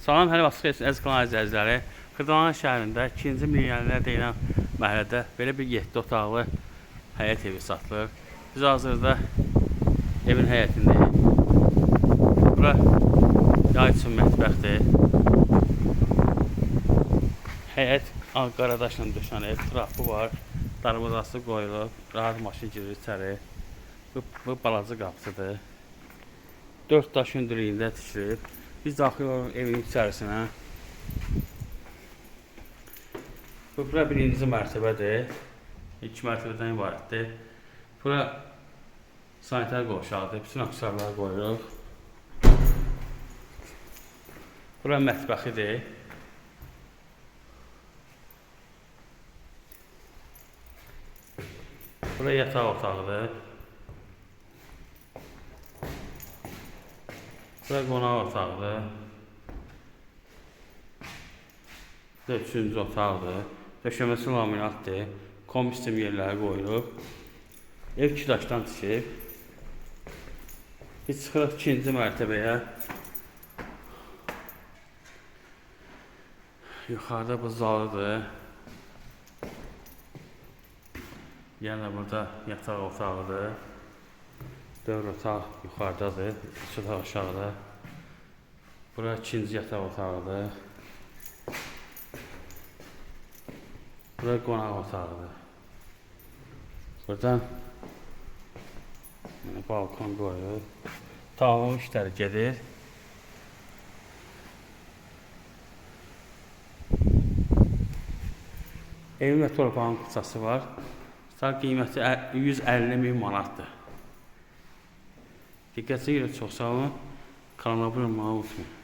Salam, hər vaxt xeyir, əziz kanal izləyiciləri. Xırdalan şəhərində 2-ci milyonlər deyilən məhəllədə belə bir 7 otaqlı həyət evi satılır. Biz hazırda evin həyətindəyik. Bura yay üçün mətbəxdir. Həyət ağ qaradaşla döşənib, trapı var, darvazası qoyulub, rahat maşın girir içəri. Bu balaca qapısıdır. 4 daş hündürlüyündə tikilib. Biz daxil oluruq evin içərisinə. Bu bura birinci mərtəbədir. 2 mərtəbədən ibarətdir. Bura sanitar qovşağıdır. Bütün aksesuarları qoyuruq. Bura mətbəxidir. Bura yataq otağıdır. Bura qonaq otağıdır. Bura üçüncü otaqdır. Döşəməsi laminatdır. Kombi sistem yerləri qoyulub. Ev iki daşdan tikilib. Biz çıxırıq ikinci mərtəbəyə. Yuxarıda bu zalıdır. Yəni burada yataq otağıdır. 4 otaq yuxarıdadır, 3 otaq aşağıda. Bura ikinci yataq otağıdır. Bura qonaq otağıdır. Buradan balkon qoyulur. Tamam işləri gedir. Evin və torpağın kutsası var. Qiyməti 150 min manatdır. Diqqətinizə görə çox sağ olun. Kanala abunə olmağı unutmayın.